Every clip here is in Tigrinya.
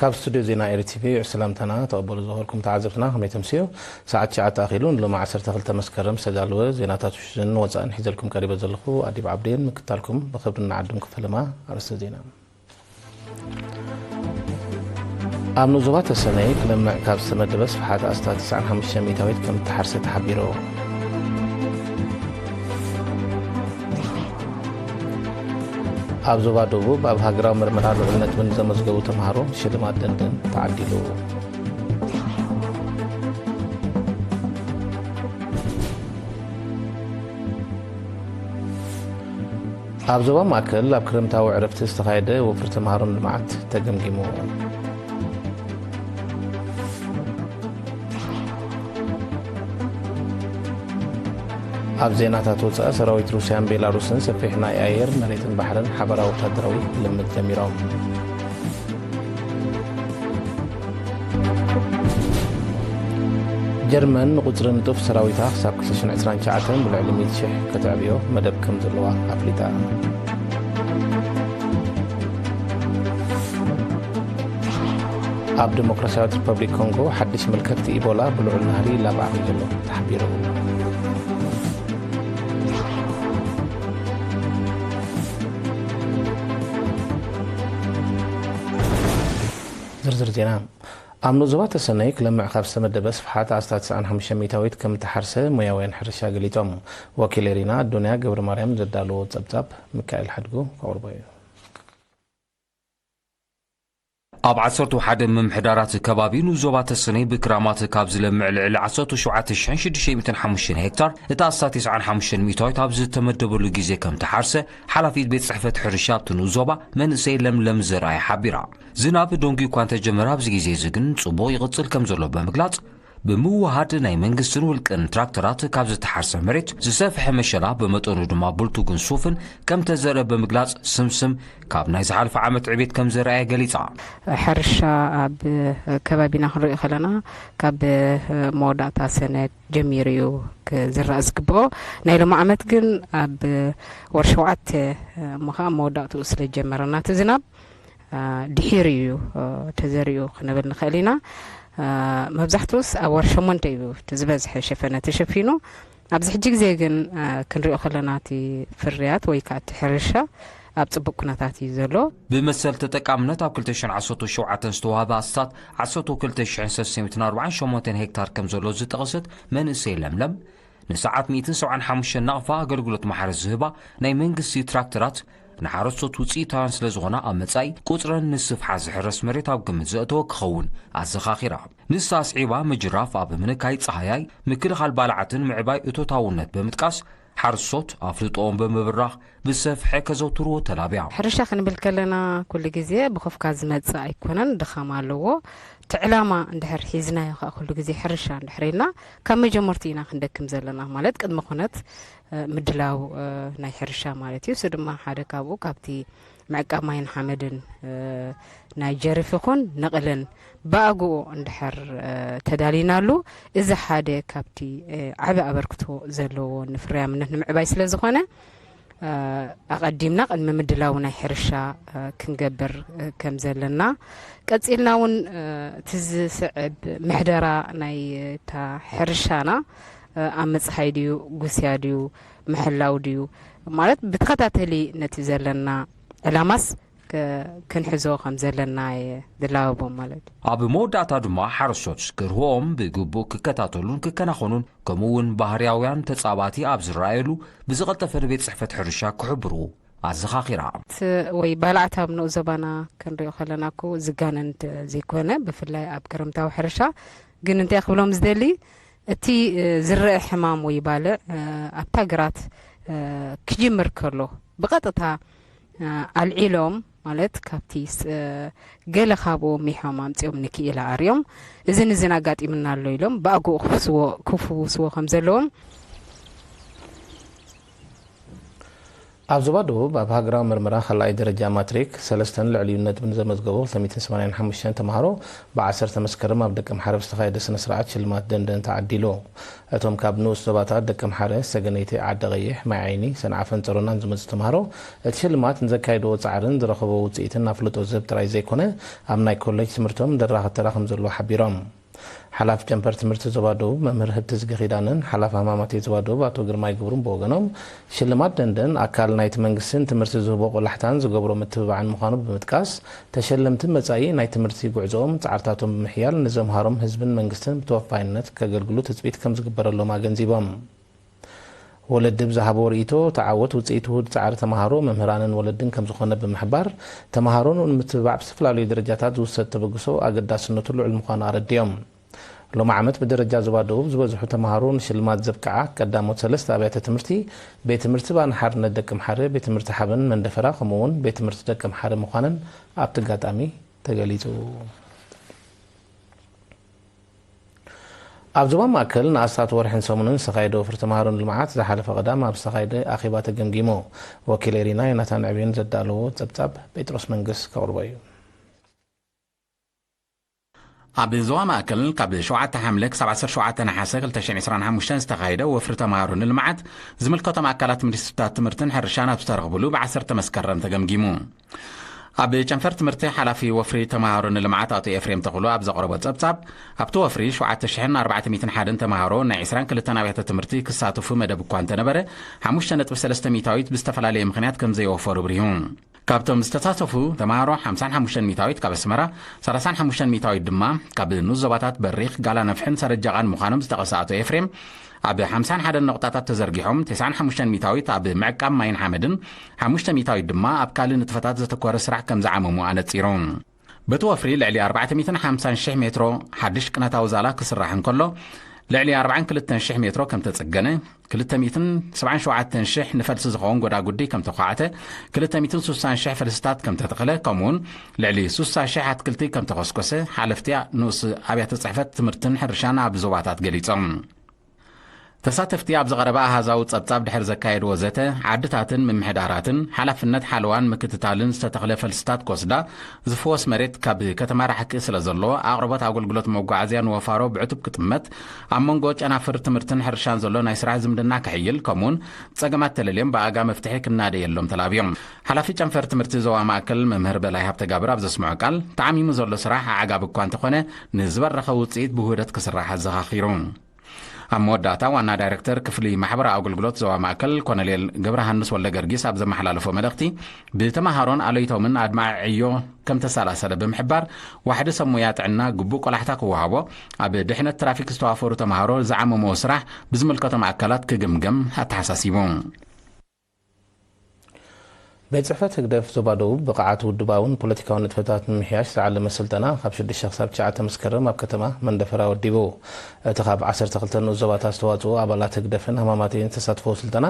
ካብ ስቱድዮ ዜና ኤሪ ቲቪ ሰላምታና ተቐበሉ ዝኸበርኩም ተዓዘብትና፣ ከመይ ተምስዩ? ሰዓት ትሽዓተ ኣኺሉ ንሎሚ ዓሰርተ ክልተ መስከረም ዝተዳለወ ዜናታት ውሽጥን ወጻእን ሒዘልኩም ቀሪበ ዘለኹ ኣዲብ ዓብዴን። ምክታልኩም ብኽብሪ ንዓድም ክፈለማ። ኣርእስተ ዜና። ኣብ ንኡስ ዞባ ተሰነይ ክለምዕ ካብ ዝተመደበ ስፍሓት ኣስታት ተስዓን ሓሙሽተን ሚእታዊት ከም እተሓርሰ ተሓቢሩ። ኣብ ዞባ ደቡብ ኣብ ሃገራዊ ምርመራ ልዑል ነጥብን ዘመዝገቡ ተምሃሮ ሽልማት ደንደን ተዓዲሉ። ኣብ ዞባ ማእከል ኣብ ክረምታዊ ዕረፍቲ ዝተኻየደ ወፍሪ ተምሃሮን ልምዓት ተገምጊሙ። ኣብ ዜናታት ወጻኢ፣ ሰራዊት ሩስያን ቤላሩስን ሰፊሕ ናይ ኣየር፣ መሬትን ባሕርን ሓባራዊ ወታደራዊ ልምምድ ጀሚሮም። ጀርመን ንቁጽሪ ንጡፍ ሰራዊታ ክሳብ ክልተ ሽሕን ዕስራን ትሽዓተን ብልዕሊ ሚእቲ ሽሕ ከተዕብዮ መደብ ከም ዘለዋ ኣፍሊጣ። ኣብ ዲሞክራሲያዊት ሪፐብሊክ ኮንጎ ሓድሽ መልከፍቲ ኢቦላ ብልዑል ናህሪ ይላባዕ ከም ዘሎ ተሓቢሩ። ዝርዝር ዜና። ኣብ ንኡስ ዞባ ተሰነይ ክለምዕ ካብ ዝተመደበ ስፍሓት ኣስታት ተስዓን ሓሙሽተን ሚእታዊት ከም እተሓርሰ ሞያውያን ሕርሻ ገሊጾም። ወኪል ኤሪና ኣዱንያ ገብረ ማርያም ዘዳለዎ ጸብጻብ ሚካኤል ሓድጉ ከቕርቦ እዩ። ኣብ ዓሰርተ ሓደ ምምሕዳራት ከባቢ ንኡስ ዞባ ተሰነይ ብክራማት ካብ ዝለምዕ ልዕሊ ዓሰርተ ሸውዓተ ሽሕን ሽዱሽተ ሚእትን ሓሙሽተን ሄክታር፣ እታ ኣስታት ተስዓን ሓሙሽተን ሚእታዊት ኣብ ዝተመደበሉ ግዜ ከም ተሓርሰ ሓላፊት ቤት ጽሕፈት ሕርሻ ኣብቲ ንኡስ ዞባ መንእሰይ ለምለም ዘርኣይ ሓቢራ። ዝናብ ደንጉዩ እኳ እንተጀመረ፣ ኣብዚ ግዜ እዚ ግን ጽቡቕ ይቕጽል ከም ዘሎ ብምግላጽ፣ ብምውሃድ ናይ መንግስትን ውልቅን ትራክተራት ካብ ዝተሓርሰ መሬት ዝሰፍሐ መሸላ፣ ብመጠኑ ድማ ብልቱግን ሱፍን ከም ተዘርአ ብምግላጽ፣ ስምስም ካብ ናይ ዝሓለፈ ዓመት ዕቤት ከም ዘርኣየ ገሊጻ። ሕርሻ ኣብ ከባቢና ክንሪኦ ከለና፣ ካብ መወዳእታ ሰነ ጀሚሩ እዩ ክዝራእ ዝግብኦ። ናይ ሎሚ ዓመት ግን ኣብ ወር ሸውዓተ እሞ ኸዓ መወዳእትኡ ስለ ዝጀመረና እቲ ዝናብ፣ አ፣ ድሒሩ እዩ፣ አ፣ ተዘሪኡ ክንብል ንኽእል ኢና። አ፣ መብዛሕትኡስ ኣብ ወር ሸሞንተ እዩ እቲ ዝበዝሐ ሸፈነ ተሸፊኑ። ኣብዚ ሕጂ ግዜ ግን፣ አ፣ ክንሪኦ ከለና እቲ ፍርያት ወይ ከዓ እቲ ሕርሻ ኣብ ጽቡቕ ኩነታት እዩ ዘሎ። ብመሰል ተጠቃምነት ኣብ ክልተ ሽሕን ዓሰርተ ሸውዓተን ዝተዋህበ ኣስታት ዓሰርተ ክልተ ሽሕን ሰለስተ ሚእትን ኣርባዓን ሸሞንተን ሄክታር ከም ዘሎ ዝጠቐሰት መንእሰይ ለምለም፣ ንሰዓት ሚእትን ሰብዓን ሓሙሽተን ናቕፋ ኣገልግሎት ማሕረስ ዝህባ ናይ መንግስቲ ትራክተራት ንሓረስቶት ውፅኢታውያን ስለ ዝኾና፣ ኣብ መጻኢ ቁፅረን ንስፍሓት ዝሕረስ መሬት ኣብ ግምት ዘእተወ ክኸውን ኣዘኻኺራ። ንሳ ኣስዒባ፣ ምጅራፍ ኣብ ምንካይ ጻህያይ፣ ምክልኻል ባልዓትን ምዕባይ እቶታውነት ብምጥቃስ፣ ሓረስቶት ኣፍልጦኦም ብምብራኽ ብሰፍሐ ከዘውትርዎ ተላብያ። ሕርሻ ክንብል ከለና ኩሉ ግዜ ብኸፍካ ዝመጽእ ኣይኮነን፣ ድኻም ኣለዎ። እቲ ዕላማ እንድሕር ሒዝናዮ ከኣ ኩሉ ግዜ ሕርሻ እንድሕር ኢልና፣ ካብ መጀመርቱ ኢና ክንደክም ዘለና፣ ማለት ቅድመ ኩነት፣ እ፣ ምድላው፣ እ፣ ናይ ሕርሻ ማለት እዩ። እሱ ድማ ሓደ ካብኡ ካብቲ ምዕቃብ ማይን ሓመድን፣ እ፣ ናይ ጀሪፍ ይኹን ነቕልን ብኣግኡ እንድሕር፣ እ፣ ተዳሊናሉ፣ እዚ ሓደ ካብቲ፣ እ፣ ዓቢ ኣበርክቶ ዘለዎ ንፍርያምነት ንምዕባይ ስለ ዝኾነ፣ እ፣ ኣቐዲምና ቅድሚ ምድላው ናይ ሕርሻ፣ እ፣ ክንገብር፣ እ፣ ከም ዘለና፣ ቀጺልና እውን፣ እ፣ እቲ ዝስዕብ ምሕደራ ናይ እታ ሕርሻና፣ እ፣ ኣብ ምጽሃይ ድዩ፣ ጉስያ ድዩ፣ ምሕላው ድዩ፣ ማለት ብተኸታተሊ ነቲ ዘለና ዕላማስ ክ-፣ ክንሕዞ ከም ዘለና እየ ዝላበቦም ማለት እዩ። ኣብ መወዳእታ ድማ ሓረስቶት ክርህኦም ብግቡእ ክከታተሉን ክከናኸኑን፣ ከምኡ እውን ባህርያውያን ተጻባእቲ ኣብ ዝረኣየሉ ብዝቐልጠፈ ንቤት ጽሕፈት ሕርሻ ክሕብሩ ኣዘኻኺራ። እቲ ወይ ባልዓት ኣብ ንኡስ ዞባና ክንሪኦ ከለና እኮ ዝጋነን ተ-፣ ዘይኮነ፣ ብፍላይ ኣብ ክረምታዊ ሕርሻ ግን እንታይ ክብሎም ዝደሊ፣ እቲ፣ እ፣ ዝረአ ሕማም ወይ ባልዕ፣ እ፣ ኣብታ ግራት፣ እ፣ ክጅምር ከሎ ብቐጥታ፣ እ፣ ኣልዒሎም፣ ማለት ካብቲ ስ-፣ እ፣ ገለ ካብኡ ሚሖም ኣምጺኦም ንክኢላ ኣርዮም፣ እዝን እዝን ኣጋጢምና ኣሎ ኢሎም ብኣግኡ ክፍስዎ-፣ ክፍውስዎ ከም ዘለዎም። ኣብ ዞባ ደቡብ ኣብ ሃገራዊ ምርመራ ካልኣይ ደረጃ ማትሪክ ሰለስተን ልዕሊኡ ነጥቢ ንዘመዝገቡ ክልተ ሚእትን ሰማንያን ሓሙሽተን ተምሃሮ ብዓሰርተ መስከረም ኣብ ደቀምሓረ ብዝተኻየደ ስነ ስርዓት ሽልማት ደንደን ተዓዲሉ። እቶም ካብ ንኡስ ዞባታት ደቀምሓረ፣ ሰገነይቲ፣ ዓዲ ቐይሕ፣ ማይ ዓይኒ፣ ሰንዓፈን ጸሮናን ዝመጹ ተምሃሮ እቲ ሽልማት ንዘካየድዎ ጻዕርን ዝረኸብዎ ውጽኢትን ኣፍልጦ ዝህብ ጥራይ ዘይኮነ ኣብ ናይ ኮሌጅ ትምህርቶም ደራኸ ተራ ከም ዘለዎ ሓቢሮም። ሓላፊ ጨንፈር ትምህርቲ ዞባ ደቡብ መምህር ህብትዝጊ ኪዳነን ሓላፊ ሃማማተይ ዞባ ደቡብ ኣቶ ግርማይ ግብሩን ብወገኖም ሽልማት ደንደን ኣካል ናይቲ መንግስትን ትምህርቲ ዝህቦ ቆላሕታን ዝገብሮ ምትብባዕን ምዃኑ ብምጥቃስ ተሸለምቲ መጻኢ ናይ ትምህርቲ ጉዕዞኦም ጻዕርታቶም ብምሕያል ንዘምሃሮም ህዝብን መንግስትን ብተወፋይነት ከገልግሉ ትጽቢት ከም ዝግበረሎም ኣገንዚቦም። ወለዲ ብዝሃብዎ ርእይቶ፣ እቲ ዓወት ውጽኢት ውሁድ ጻዕሪ ተምሃሮ፣ መምህራንን ወለድን ከም ዝኾነ ብምሕባር፣ ተምሃሮ ንኡ ንምትብባዕ ብዝተፈላለዩ ደረጃታት ዝውሰድ ተበግሶ ኣገዳስነቱ ልዑል ምዃኑ ኣረዲኦም። ሎሚ ዓመት ብደረጃ ዞባ ደቡብ ዝበዝሑ ተምሃሮ ንሽልማት ዘብቅዓ ቀዳሞት ሰለስተ ኣብያተ ትምህርቲ፣ ቤት ትምህርቲ ባን ሓርነት ደቀምሓረ፣ ቤት ትምህርቲ ሓበን መንደፈራ ከምኡ እውን ቤት ትምህርቲ ደቀምሓረ ምዃነን ኣብቲ ኣጋጣሚ ተገሊጹ። ኣብ ዞባ ማእከል ንኣስታት ወርሕን ሰሙንን ዝተኻየደ ወፍሪ ተምሃሮ ንልምዓት ዝሓለፈ ቀዳም ኣብ ዝተኻየደ ኣኼባ ተገምጊሙ። ወኪል ኤሪና ዮናታን ዕብዮን ዘዳለዎ ጸብጻብ ጴጥሮስ መንግስ ከቕርቦ እዩ። ኣብ ዞባ ማእከል ካብ ሸውዓተ ሓምለ ክሳብ ዓሰርተ ሸውዓተ ነሓሰ ክልተ ሽሕን ዕስራን ሓሙሽተን ዝተኻየደ ወፍሪ ተምሃሮ ንልምዓት ዝምልከቶም ኣካላት ሚኒስትርታት ትምህርትን ሕርሻን ኣብ ዝተረኽብሉ ብዓሰርተ መስከረም ተገምጊሙ። ኣብ ጨንፈር ትምህርቲ ሓላፊ ወፍሪ ተምሃሮ ንልምዓት ኣቶ ኤፍሬም ተኽሉ ኣብ ዘቕረቦ ጸብጻብ፣ ኣብቲ ወፍሪ ሸውዓተ ሽሕን ኣርባዕተ ሚእትን ሓደን ተምሃሮ ናይ ዕስራን ክልተን ኣብያተ ትምህርቲ ክሳተፉ መደብ እኳ እንተነበረ፣ ሓሙሽተ ነጥቢ ሰለስተ ሚእታዊት ብዝተፈላለየ ምኽንያት ከም ዘይወፈሩ ኣብሪሁ። ካብቶም ዝተሳተፉ ተምሃሮ ሓምሳን ሓሙሽተን ሚእታዊት ካብ ኣስመራ፣ ሰላሳን ሓሙሽተን ሚእታዊት ድማ ካብ ንኡስ ዞባታት በሪኽ፣ ጋላ ነፍሕን ሰረጃቓን ምዃኖም ዝጠቐሰ ኣቶ ኤፍሬም፣ ኣብ ሓምሳን ሓደን ነቑጣታት ተዘርጊሖም፣ ተስዓን ሓሙሽተን ሚእታዊት ኣብ ምዕቃብ ማይን ሓመድን፣ ሓሙሽተ ሚእታዊት ድማ ኣብ ካልእ ንጥፈታት ዘተኮረ ስራሕ ከም ዝዓመሙ ኣነጺሩ። በቲ ወፍሪ ልዕሊ ኣርባዕተ ሚእትን ሓምሳን ሽሕ ሜትሮ ሓድሽ ቅነታዊ ዛላ ክስራሕ እንከሎ፣ ልዕሊ ኣርባዓን ክልተን ሽሕ ሜትሮ ከም ተጸገነ፣ ክልተ ሚእትን ሰብዓን ሸውዓተን ሽሕ ንፈልሲ ዝኸውን ጎዳጉዲ ከም ተዃዕተ፣ ክልተ ሚእትን ስሳን ሽሕ ፈልስታት ከም ተተኽለ፣ ከምኡውን ልዕሊ ስሳ ሽሕ ኣትክልቲ ከም ተኾስኮሰ፣ ሓለፍቲ ንኡስ ኣብያተ ጽሕፈት ትምህርትን ሕርሻን ኣብ ዞባታት ገሊጾም። ተሳተፍቲ ኣብ ዝቐረበ ኣሃዛዊ ጸብጻብ ድሕሪ ዘካየድዎ ዘተ፣ ዓድታትን ምምሕዳራትን ሓላፍነት ሓለዋን ምክትታልን ዝተተኽለ ፈልስታት ክወስዳ፣ ዝፍወስ መሬት ካብ ከተማ ራሕቂ ስለ ዘሎ፣ ኣቕርቦት ኣገልግሎት መጓዓዝያ ንወፋሮ ብዕቱብ ክጥመት፣ ኣብ መንጎ ጨናፍር ትምህርትን ሕርሻን ዘሎ ናይ ስራሕ ዝምድና ክሕይል፣ ከምኡውን ጸገማት ተለልዮም ብኣጋ መፍትሒ ክናደየሎም ተላብዮም። ሓላፊ ጨንፈር ትምህርቲ ዞባ ማእከል መምህር በላይ ሃብተጋብር ኣብ ዘስምዖ ቃል፣ ተዓሚሙ ዘሎ ስራሕ ኣዕጋቢ እኳ እንተኾነ፣ ንዝበረኸ ውጽኢት ብውህደት ክስራሕ ኣዘኻኺሩ። ኣብ መወዳእታ ዋና ዳይረክተር ክፍሊ ማሕበራዊ ኣገልግሎት ዞባ ማእከል ኮነሌል ገብረሃንስ ወልደገርጊስ ኣብ ዘመሓላለፎ መልእኽቲ፣ ብተምሃሮን ኣለይቶምን ኣድማዒ ዕዮ ከም ተሰላሰለ ብምሕባር፣ ዋሕዲ ሰብ ሞያ ጥዕና ግቡእ ቆላሕታ ክወሃቦ፣ ኣብ ድሕነት ትራፊክ ዝተዋፈሩ ተምሃሮ ዝዓመምዎ ስራሕ ብዝምልከቶም ኣካላት ክግምገም ኣተሓሳሲቡ። ቤት ጽሕፈት ህግደፍ ዞባ ደቡብ ብቕዓት ውድባውን ፖለቲካውን ንጥፈታት ንምምሕያሽ ዝዓለመ ስልጠና ካብ ሽዱሽተ ክሳብ ትሽዓተ መስከረም ኣብ ከተማ መንደፈራ ወዲቡ። እቲ ካብ ዓሰርተ ክልተ ንኡስ ዞባታት ዝተዋጽኡ ኣባላት ህግደፍን ሃማማተይን ዝተሳትፈዎ ስልጠና፣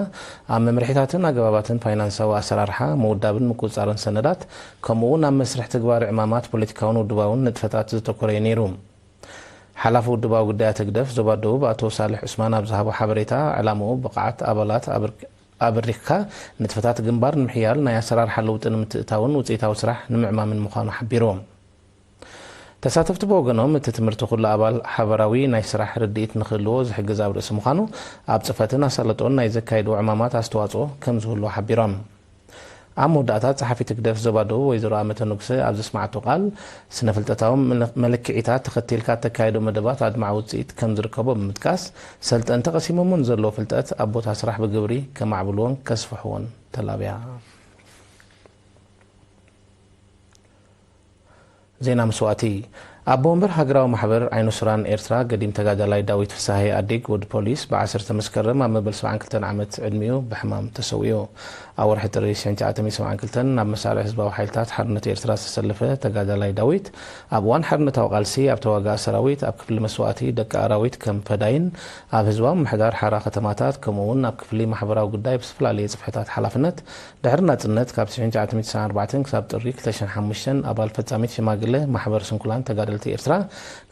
ኣብ መምርሒታትን ኣገባባትን ፋይናንሳዊ ኣሰራርሓ፣ ምውዳብን ምቁጽጻርን ሰነዳት፣ ከምኡ እውን ኣብ መስርሕ ትግባረ ዕማማት ፖለቲካውን ውድባውን ንጥፈታት ዘተኮረ እዩ ነይሩ። ሓላፊ ውድባዊ ጉዳያት ህግደፍ ዞባ ደቡብ ኣቶ ሳልሕ ዑስማን ኣብ ዝሃቦ ሓበሬታ፣ ዕላምኡ ብቕዓት ኣባላት ኣብር-፣ ኣብሪኽካ ንጥፈታት ግንባር ንምሕያል፣ ናይ ኣሰራርሓ ለውጢ ንምትእታውን ውፅኢታዊ ስራሕ ንምዕማምን ምዃኑ ሓቢሩ። ተሳተፍቲ ብወገኖም፣ እቲ ትምህርቲ ኩሉ ኣባል ሓበራዊ ናይ ስራሕ ርድኢት ንክህልዎ ዝሕግዝ ኣብ ርእሲ ምዃኑ፣ ኣብ ፅፈትን ኣሳልጦን ናይ ዘካየድዎ ዕማማት ኣስተዋፅኦ ከም ዝህልዎ ሓቢሮም። ኣብ መወዳእታ፣ ጸሓፊት ህግደፍ ዞባ ደቡብ ወይዘሮ ኣመተ ንጉሰ ኣብ ዘስማዓቶ ቃል፣ ስነ-ፍልጠታዊ መለ-፣ መለክዒታት ተኸቲልካ እተካየዶ መደባት ኣድማዒ ውጽኢት ከም ዝርከቦ ብምጥቃስ፣ ሰልጠንቲ ቀሲሞሞ ንዘለዉ ፍልጠት ኣብ ቦታ ስራሕ ብግብሪ ከማዕብልዎን ከስፍሕዎን ተላብያ። ዜና መስዋእቲ። ኣቦ ወንበር ሃገራዊ ማሕበር ዓይነ ሱራን ኤርትራ፣ ገዲም ተጋዳላይ ዳዊት ፍስሃየ ኣዲግ፣ ወዲ ፖሊስ፣ ብዓሰርተ መስከረም ኣብ መበል ሰብዓን ክልተን ዓመት ዕድሚኡ ብሕማም ተሰዊኡ። ኣብ ወርሒ ጥሪ ሽሕን ትሽዓተ ሚእትን ሰብዓን ክልተን ናብ መሳርዕ ህዝባዊ ሓይልታት ሓርነት ኤርትራ ዝተሰለፈ ተጋዳላይ ዳዊት፣ ኣብ እዋን ሓርነታዊ ቃልሲ ኣብ ተዋጋኢ ሰራዊት፣ ኣብ ክፍሊ መስዋእቲ ደቂ ኣራዊት ከም ፈዳይን፣ ኣብ ህዝባዊ ምምሕዳር ሓራ ከተማታት፣ ከምኡ እውን ኣብ ክፍሊ ማሕበራዊ ጉዳይ ብዝተፈላለየ ጽፍሕታት ሓላፍነት ድሕሪ ናጽነት ካብ ሽሕን ትሽዓተ ሚእትን ሰብዓን ኣርባዕተን ክሳብ ጥሪ ክልተ ሽሕን ሓሙሽተን ኣባል ፈጻሚት ሽማግለ ማሕበር ስንኩላን ተጋደልቲ ኤርትራ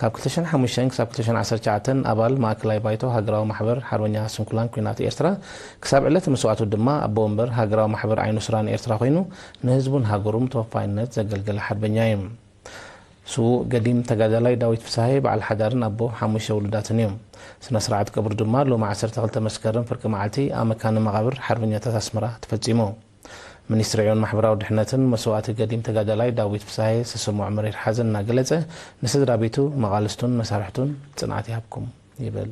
ካብ ክልተ ሽሕን ሓሙሽተን ክሳብ ክልተ ሽሕን ዓሰርተ ትሽዓተን ኣባል ማእከላይ ባይቶ ሃገራዊ ማሕበር ሓርበኛ ስንኩላን ኲናት ኤርትራ፣ ክሳብ ዕለተ መስዋእቱ ድማ ኣቦ ወንበር ሃገራዊ ማሕበር ዓይኑስራን ኤርትራ ኮይኑ፣ ንህዝቡን ሃገሩን ብተወፋይነት ዘገልገለ ሓርበኛ እዩ። ስዉእ ገዲም ተጋዳላይ ዳዊት ፍስሃየ በዓል ሓዳርን ኣቦ ሓሙሽተ ውሉዳትን እዩ። ስነ ስርዓት ቀብሩ ድማ ሎሚ ዓሰርተ ክልተ መስከረም ፍርቂ መዓልቲ ኣብ መካነ መቓብር ሓርበኛታት ኣስመራ ተፈጺሙ። ሚኒስትሪ ዕዮን ማሕበራዊ ድሕነትን መስዋእቲ ገዲም ተጋዳላይ ዳዊት ፍስሃየ ዝተሰምዖ መሪር ሓዘን እናገለጸ፣ ንስድራ ቤቱ፣ መቓልስቱን መሳርሕቱን ጽንዓት ይሃብኩም ይብል።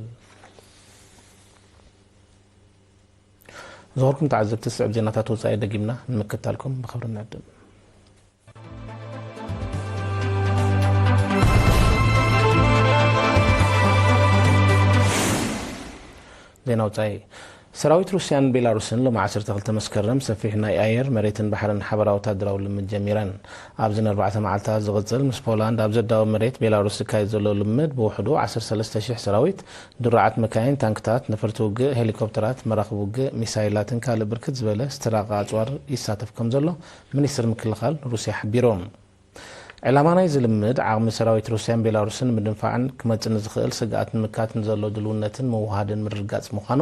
ዝኸበርኩም ተዓዘብቲ፣ ዝስዕብ ዜናታት ወጻኢ ደጊምና ንምክታልኩም ብኽብሪ ንዕድም። ዜና ወጻኢ። ሰራዊት ሩስያን ቤላሩስን ሎሚ ዓሰርተ ክልተ መስከረም ሰፊሕ ናይ ኣየር፣ መሬትን ባሕርን ሓበራዊ ወታደራዊ ልምድ ጀሚረን። ኣብዚ ንኣርባዕተ መዓልታት ዝቕጽል፣ ምስ ፖላንድ ኣብ ዘዳወብ መሬት ቤላሩስ ዝካየድ ዘሎ ልምድ፣ ብውሕዱ ዓሰርተ ሰለስተ ሽሕ ሰራዊት፣ ድሩዓት መካይን፣ ታንክታት፣ ነፈርቲ ውግእ፣ ሄሊኮፕተራት፣ መራኽብ ውግእ፣ ሚሳይላትን ካልእ ብርክት ዝበለ ዝተራቐቐ ኣጽዋር ይሳተፍ ከም ዘሎ ሚኒስትሪ ምክልኻል ሩስያ ሓቢሩ። ዕላማ ናይዚ ልምድ፣ ዓቕሚ ሰራዊት ሩስያን ቤላሩስን ንምድንፋዕን ክመጽእ ንዝኽእል ስግኣት ንምክታት ንዘሎ ድልውነትን ምውህሃድን ምርግጋጽ ምዃኑ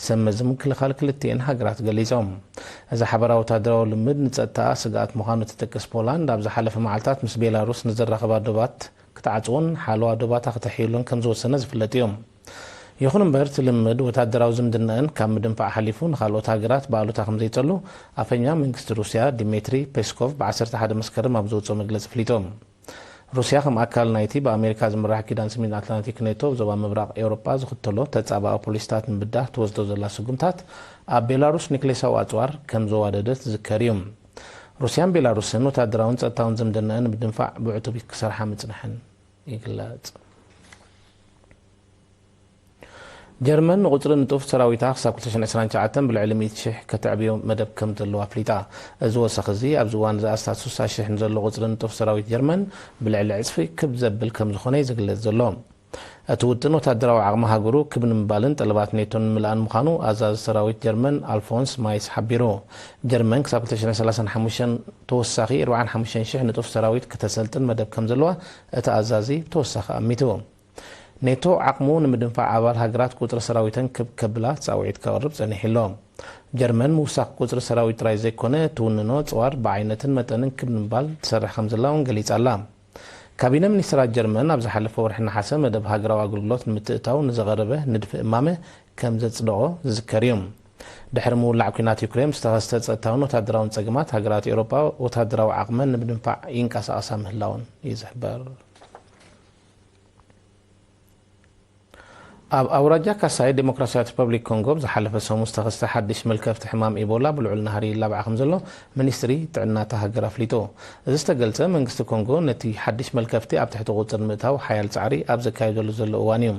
ሰብ መዚ ምክልኻል ክልቲኤን ሃገራት ገሊጾም። እዚ ሓበራዊ ወታደራዊ ልምድ ንጸጥታኣ ስግኣት ምዃኑ እትጠቅስ ፖላንድ፣ ኣብ ዝሓለፈ መዓልታት ምስ ቤላሩስ ንዘራኽባ ዶባት ክትዓጽውን ሓለዋ ዶባታ ክተሕይሉን ከም ዝወሰነ ዝፍለጥ እዩ። ይኹን እምበር፣ እቲ ልምድ ወታደራዊ ዝምድናኣን ካብ ምድንፋዕ ሓሊፉ ንኻልኦት ሃገራት ብኣሉታ ከም ዘይጸሉ ኣፈኛ መንግስቲ ሩስያ ዲሜትሪ ፔስኮቭ ብ ዓሰርተ ሓደ መስከረም ኣብ ዘውጽኦ መግለጺ ኣፍሊጡ። ሩስያ ከም ኣካል ናይቲ ብኣሜሪካ ዝምራሕ ኪዳን ሰሜን ኣትላንቲክ ኔቶ፣ ኣብ ዞባ ምብራቕ ኤውሮጳ ዝኽተሎ ተጻባኢ ፖሊሲታት ንምብዳህ ትወስዶ ዘላ ስጉምታት፣ ኣብ ቤላሩስ ኒክሌሳዊ ኣጽዋር ከም ዘዋደደት ዝዝከር እዩ። ሩስያን ቤላሩስን ወታደራውን ጸጥታውን ዝምድናኣን ንምድንፋዕ ብዕቱብ ክሰርሓ ምጽንሐን ይግለጽ። ጀርመን ንቁጽሪ ንጡፍ ሰራዊታ ክሳብ ክልተ ሽሕን ዕስራን ትሽዓተን ብልዕሊ ሚእቲ ሽሕ ከተዕብዮ መደብ ከም ዘለዋ ኣፍሊጣ። እዚ ወሰኽ እዚ ኣብዚ እዋን እዚ ኣስታት ስሳ ሽሕ ንዘሎ ቁጽሪ ንጡፍ ሰራዊት ጀርመን ብልዕሊ ዕጽፊ ክብ ዘብል ከም ዝኾነ እዩ ዝግለጽ ዘሎ። እቲ ውጥን ወታደራዊ ዓቕሚ ሃገሩ ክብ ንምባልን ጠለባት ኔቶ ንምልኣን ምዃኑ ኣዛዚ ሰራዊት ጀርመን ኣልፎንስ ማይስ ሓቢሩ። ጀርመን ክሳብ ክልተ ሽሕን ሰላሳን ሓሙሽተን ተወሳኺ ኣርባዓን ሓሙሽተን ሽሕ ንጡፍ ሰራዊት ክተሰልጥን መደብ ከም ዘለዋ እቲ ኣዛዚ ብተወሳኺ ኣሚቱ። ኔቶ ዓቕሙ ንምድንፋዕ ኣባል ሃገራት ቁጽሪ ሰራዊተን ክብ ከብላ ጻውዒት ከቕርብ ጸኒሑ ኣሎ። ጀርመን ምውሳኽ ቁጽሪ ሰራዊት ጥራይ ዘይኮነ፣ ትውንኖ ጸዋር ብዓይነትን መጠንን ክብ ንምባል ትሰርሕ ከም ዘላ እውን ገሊጻ ኣላ። ካቢነ ሚኒስትራት ጀርመን ኣብ ዝሓለፈ ወርሒ ነሓሰ መደብ ሃገራዊ ኣገልግሎት ንምትእታው ንዘቐረበ ንድፊ እማመ ከም ዘጽደቖ ዝዝከር እዩ። ድሕሪ ምውላዕ ኲናት ዩክሬን፣ ዝተኸስተ ጸጥታውን ወታደራውን ጸገማት፣ ሃገራት ኤውሮጳ ወታደራዊ ዓቕመን ንምድንፋዕ ይንቀሳቐሳ ምህላወን እዩ ዝሕበር። ኣብ ኣውራጃ ካሳይ ዴሞክራሲያዊት ሪፐብሊክ ኮንጎ፣ ብዝሓለፈ ሰሙን ዝተኸስተ ሓድሽ መልከፍቲ ሕማም ኢቦላ ብልዑል ናህሪ ይላባዕ ከም ዘሎ ሚኒስትሪ ጥዕና እታ ሃገር ኣፍሊጡ። እዚ ዝተገልጸ፣ መንግስቲ ኮንጎ ነቲ ሓድሽ መልከፍቲ ኣብ ትሕቲ ቁጽሪ ንምእታው ሓያል ጻዕሪ ኣብ ዘካየደሉ ዘሎ እዋን እዩ።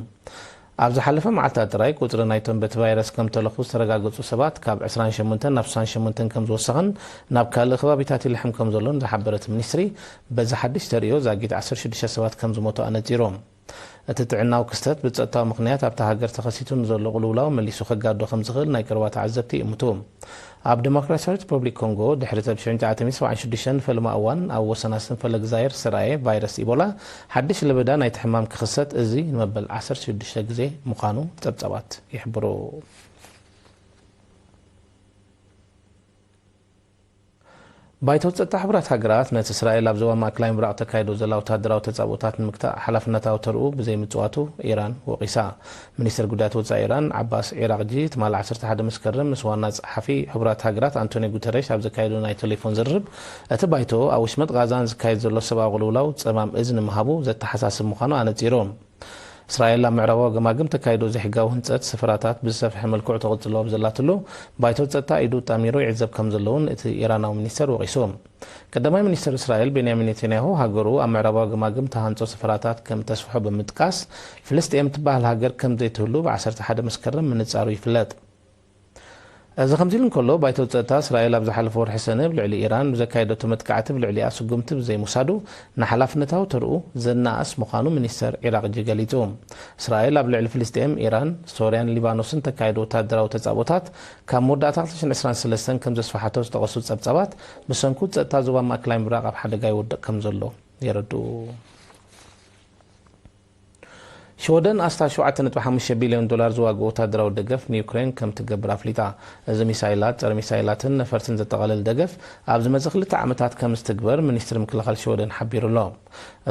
ኣብ ዝሓለፈ መዓልታት ጥራይ፣ ቁጽሪ ናይቶም በቲ ቫይረስ ከም ተለኽፉ ዝተረጋገጹ ሰባት ካብ ዕስራን ሸሞንተን ናብ ስሳን ሸሞንተን ከም ዝወሰኸን ናብ ካልእ ከባቢታት ይልሕም ከም ዘሎን ዝሓበረ እቲ ሚኒስትሪ፣ በዚ ሓድሽ ተርእዮ ዛጊት ዓሰርተ ሽዱሽተ ሰባት ከም ዝሞቱ ኣነጺሩ። እቲ ጥዕናዊ ክስተት ብጸጥታዊ ምኽንያት ኣብታ ሃገር ተኸሲቱ ንዘሎ ቅልውላው መሊሱ ከጋዶ ከም ዝኽእል ናይ ቀረባ ተዓዘብቲ ይእምቱ። ኣብ ዴሞክራሲያዊት ሪፐብሊክ ኮንጎ፣ ድሕሪ እቲ ኣብ ሽሕን ትሽዓተ ሚእትን ሰብዓን ሽዱሽተን ፈለማ እዋን ኣብ ወሰን ኣስንፈለግ ዛይር ዝተራእየ ቫይረስ ኢቦላ፣ ሓድሽ ለበዳ ናይቲ ሕማም ክኽሰት እዚ ንመበል ዓሰርተ ሽዱሽተ ግዜ ምዃኑ ጸብጻባት ይሕብሩ። ባይቶ ጸጥታ ሕቡራት ሃገራት፣ ነቲ እስራኤል ኣብ ዞባ ማእከላይ ምብራቕ ተካይዶ ዘላ ወተሃደራዊ ተጻብኦታት ንምግታእ ሓላፍነታዊ ተርኡ ብዘይምጽዋቱ ኢራን ወቒሳ። ሚኒስትር ጉዳያት ወጻኢ ኢራን ዓባስ ዒራቕጂ፣ ትማሊ ዓሰርተ ሓደ መስከረም ምስ ዋና ጸሓፊ ሕቡራት ሃገራት ኣንቶኒዮ ጉተረሽ ኣብ ዘካየዶ ናይ ቴሌፎን ዝርርብ፣ እቲ ባይቶ ኣብ ወሽመጥ ቓዛ ንዝካየድ ዘሎ ሰብኣዊ ቅልውላው ጸማም እዝኒ ምሃቡ ዘተሓሳስብ ምዃኑ ኣነጺሩ። እስራኤል ኣብ ምዕራባዊ ገማግም ተካይዶ ዘይሕጋዊ ህንጸት ሰፈራታት ብዝሰፍሐ መልክዑ ተቕጽሎ ኣብ ዘላትሉ፣ ባይቶ ጸጥታ ኢዱ ጣሚሩ ይዕዘብ ከም ዘሎ እውን እቲ ኢራናዊ ሚኒስተር ወቒሱ። ቀዳማይ ሚኒስተር እስራኤል ቤንያሚን ኔታንያሁ፣ ሃገሩ ኣብ ምዕራባዊ ገማግም ተሃንጾ ሰፈራታት ከም ተስፍሖ ብምጥቃስ፣ ፍልስጤም ትበሃል ሃገር ከም ዘይትህሉ ብ ዓሰርተ ሓደ መስከረም ምንጻሩ ይፍለጥ። እዚ ከምዚ ኢሉ እንከሎ፣ ባይቶ ጸጥታ እስራኤል ኣብ ዝሓለፈ ወርሒ ሰነ ኣብ ልዕሊ ኢራን ብዘካየደቶ መጥቃዕቲ፣ ኣብ ልዕሊኣ ስጉምቲ ብዘይምውሳዱ፣ ንሓላፍነታዊ ተርኡ ዘናእስ ምዃኑ ሚኒስተር ዒራቕጂ ገሊጹ። እስራኤል ኣብ ልዕሊ ፍልስጤም፣ ኢራን፣ ሶርያን ሊባኖስን ተካየዶ ወተሃደራዊ ተጻብኦታት ካብ መወዳእታ ክልተ ሽሕን ዕስራን ሰለስተን ከም ዘስፋሓቶ ዝጠቐሱ ጸብጻባት፣ ብሰንኩ ጸጥታ ዞባ ማእከላይ ምብራቕ ኣብ ሓደጋ ይወድቕ ከም ዘሎ የረድኡ። ሽወደን ኣስታት ሸውዓተ ነጥቢ ሓሙሽተ ቢልዮን ዶላር ዝዋግኡ ወታደራዊ ደገፍ ንዩክሬን ከም ትገብር ኣፍሊጣ። እዚ ሚሳይላት፣ ጸረ ሚሳይላትን ነፈርትን ዘጠቓልል ደገፍ ኣብ ዝመጽእ ክልተ ዓመታት ከም ዝትግበር ሚኒስትሪ ምክልኻል ሽወደን ሓቢሩ ኣሎ።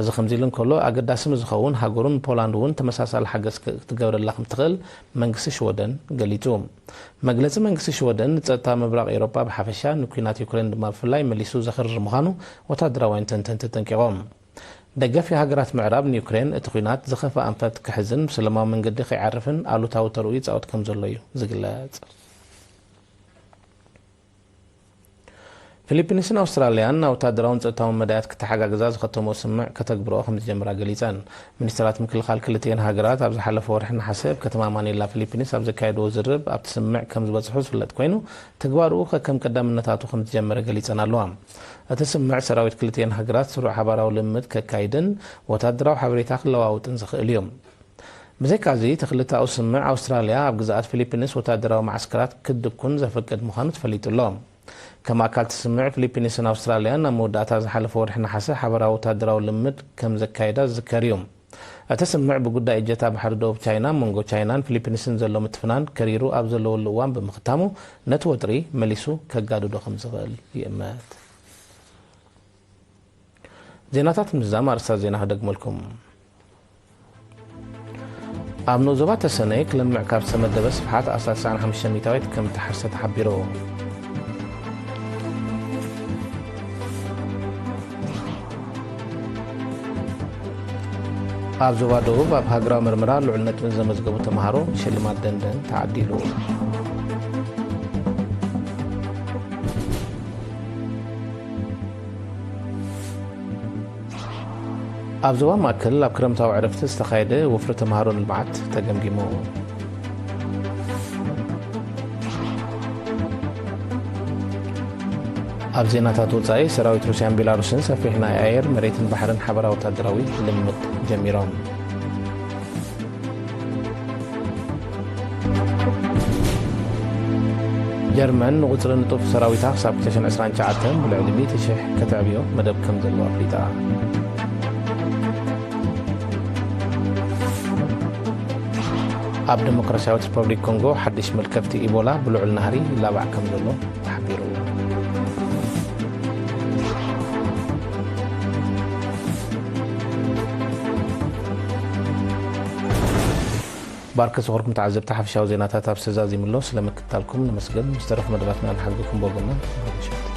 እዚ ከምዚ ኢሉ እንከሎ፣ ኣገዳሲ ምስ ዝኸውን፣ ሃገሩን ፖላንድ እውን ተመሳሳሊ ሓገዝ ክትገብረላ ከም ትኽእል መንግስቲ ሽወደን ገሊጹ። መግለጺ መንግስቲ ሽወደን ንጸጥታ ምብራቕ ኤውሮጳ ብሓፈሻ፣ ንኲናት ዩክሬን ድማ ብፍላይ መሊሱ ዘኽርር ምዃኑ ወታደራውያን ተንተንቲ ኣጠንቂቖም። ደገፊ ሃገራት ምዕራብ ንዩክሬን እቲ ኲናት ዝኸፍአ ኣንፈት ክሕዝን ብሰላማዊ መንገዲ ከይዓርፍን ኣሉታዊ ተርእዮ ይጻወት ከም ዘሎ እዩ ዝግለጽ። ፊሊፒንስን ኣውስትራልያን ናብ ወታደራውን ጸጥታውን መዳያት ክተሓጋግዛ ዝኸተሞ ስምምዕ ከተግብርኦ ከም ዝጀምራ ገሊጸን። ሚኒስትራት ምክልኻል ክልቲኤን ሃገራት ኣብ ዝሓለፈ ወርሒ ነሓሰ ኣብ ከተማ ማኒላ ፊሊፒንስ ኣብ ዘካየድዎ ዝርርብ ኣብቲ ስምምዕ ከም ዝበጽሑ ዝፍለጥ ኮይኑ፣ ተግባርኡ ከከም ቀዳምነታቱ ከም ዝጀመረ ገሊጸን ኣለዋ። እቲ ስምምዕ ሰራዊት ክልቲኤን ሃገራት ስሩዕ ሓባራዊ ልምምድ ከካይድን ወታደራዊ ሓበሬታ ክለዋውጥን ዝኽእል እዩ። ብዘይካዚ፣ እቲ ክልተኣዊ ስምምዕ ኣውስትራልያ ኣብ ግዝኣት ፊሊፒንስ ወታደራዊ መዓስከራት ክትድኩን ዘፍቅድ ምዃኑ ተፈሊጡ ኣሎ። ከም ኣካል እቲ ስምምዕ፣ ፊሊፒንስን ኣውስትራልያን ኣብ መወዳእታ ዝሓለፈ ወርሒ ነሓሰ ሓባራዊ ወታደራዊ ልምምድ ከም ዘካየዳ ዝዝከር እዩ። እቲ ስምምዕ ብጉዳይ እጀታ ባሕሪ ደቡብ ቻይና፣ መንጎ ቻይናን ፊሊፒንስን ዘሎ ምትፍናን ከሪሩ ኣብ ዘለወሉ እዋን ብምኽታሙ፣ ነቲ ወጥሪ መሊሱ ከጋድዶ ከም ዝኽእል ይእመት። ዜናታት ምዝዛም ኣርእስታት ዜና ክደግመልኩም። ኣብ ንኡስ ዞባ ተሰነይ ክልምዕ ካብ ዝተመደበ ስፍሓት ኣስታት ተስዓን ሓሙሽተን ሚእታዊት ከም እተሓርሰ ተሓቢሩ። ኣብ ዞባ ደቡብ ኣብ ሃገራዊ ምርመራ ልዑል ነጥቢ ዘመዝገቡ ተምሃሮ ሽልማት ደንደን ተዓዲሉ። ኣብ ዞባ ማእከል ኣብ ክረምታዊ ዕረፍቲ ዝተኻየደ ወፍሪ ተምሃሮ ንልምዓት ተገምጊሙ። ኣብ ዜናታት ወጻኢ፣ ሰራዊት ሩስያን ቤላሩስን ሰፊሕ ናይ ኣየር፣ መሬትን ባሕርን ሓባራዊ ወታደራዊ ልምምድ ጀሚሮም። ጀርመን ንቁጽሪ ንጡፍ ሰራዊታ ክሳብ ክልተ ሽሕን ዕስራን ትሽዓተን ብልዕሊ ሚእቲ ሽሕ ከተዕብዮ መደብ ከም ዘለዎ ኣፍሊጣ። ኣብ ዲሞክራሲያዊት ሪፐብሊክ ኮንጎ ሓድሽ መልከፍቲ ኢቦላ ብልዑል ናህሪ ይላባዕ ከም ዘሎ ተሓቢሩ። ባርከ ዝኸበርኩም ተዓዘብቲ፣ ሓፈሻዊ ዜናታት ኣብዚ ተዛዚሙ ኣሎ። ስለ ምክትታልኩም ነመስግን። ምስ ተረፉ መደባትና ንሓልኩም ብወገንና።